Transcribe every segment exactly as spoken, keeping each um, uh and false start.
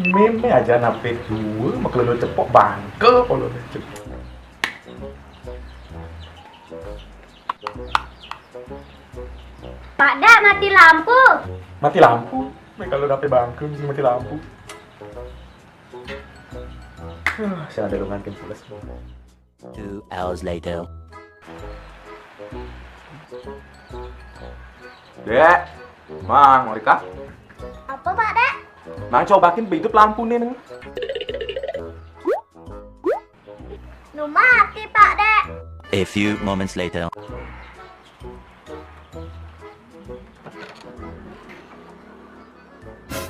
Mémé aja napé dua, maklelo cepok bangke polone cepok. Pak Dek, mati lampu. Mati lampu? Mé kalau napé bangke mesti mati lampu. Huh, saya ada lengan pules. Two hours later. Dek, Mang, Rika. Apa, Pak Dek? Nang cobakin hidup lampu nih, Neng. Nu mati, Pak Dek. A few moments later.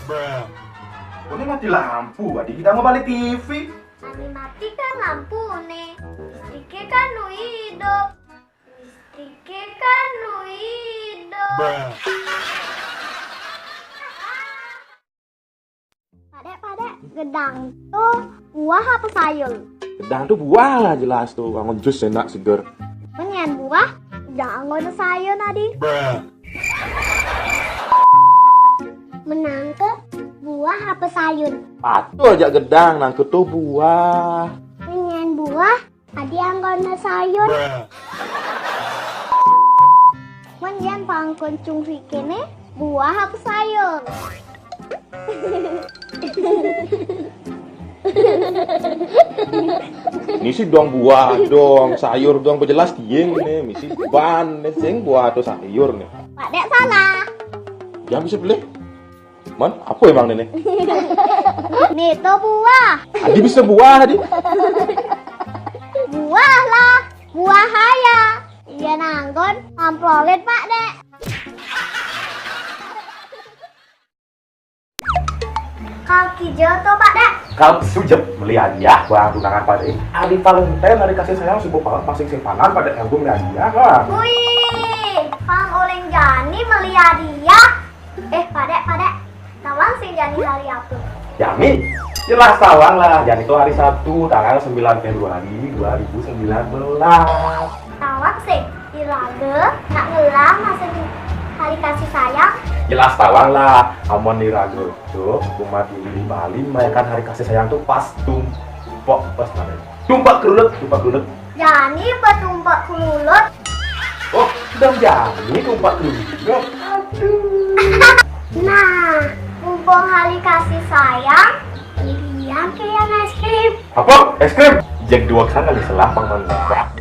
Bruh. Kok ini mati lampu, Adi? Kita mau balik T V. Ani matikan lampu nih. Listrike kan nu hidup. Listrike kan nu hidup. Bruh. Pak Dek, Pak Dek, gedang tuh buah apa sayur? Gedang tuh buah lah jelas tuh, anggon jus enak seger. Mendingan buah, jangan anggon sayur tadi. Menangke buah apa sayur? Patuh aja gedang, nangke tuh buah. Mendingan buah, tadi anggon sayur. Mendingan pangkon cunghi kene, buah apa sayur? Ini sih dong buah dong, sayur dong, jelas kiye nih, misi ban nih, sing buah atau sayur nih. Pak Dek salah. Jangan bisa beli. Man, apa emang ini? Nih tuh buah. Adi bisa buah, Adi. Buah lah, buah haya. Iya nanggon, amprolit Pak Dek. Kal kijo to, Pak Dek? Kal sujep meli hadiah buat tunangan Pak Dek. Adi Valentine, hari kasih sayang, subuh pala pasing simpanan Pak Dek, album hadiah lah. Wih, pang orang jani meli hadiah. Eh, Pak Dek, Pak Dek. Tawang sing jani hari apa? Jani? Jelas tawang lah. Jani itu hari Sabtu, tanggal sembilan Februari dua ribu sembilan belas. Tawang sing, iraga, nak ngelah masa hari kasih sayang. Jelas tawang lah, amun iraga tuh, umat di Bali merayakan hari kasih sayang tuh pas tumpok, pas mana? Tumpak kerulut, tumpak kerulut. Jani petumpak kerulut. Oh, sedang jani tumpak kerulut. Aduh. Nah, mumpung hari kasih sayang, belian ke yang es krim. Apa? Es krim? Jack dua kan lagi selah pang mantap.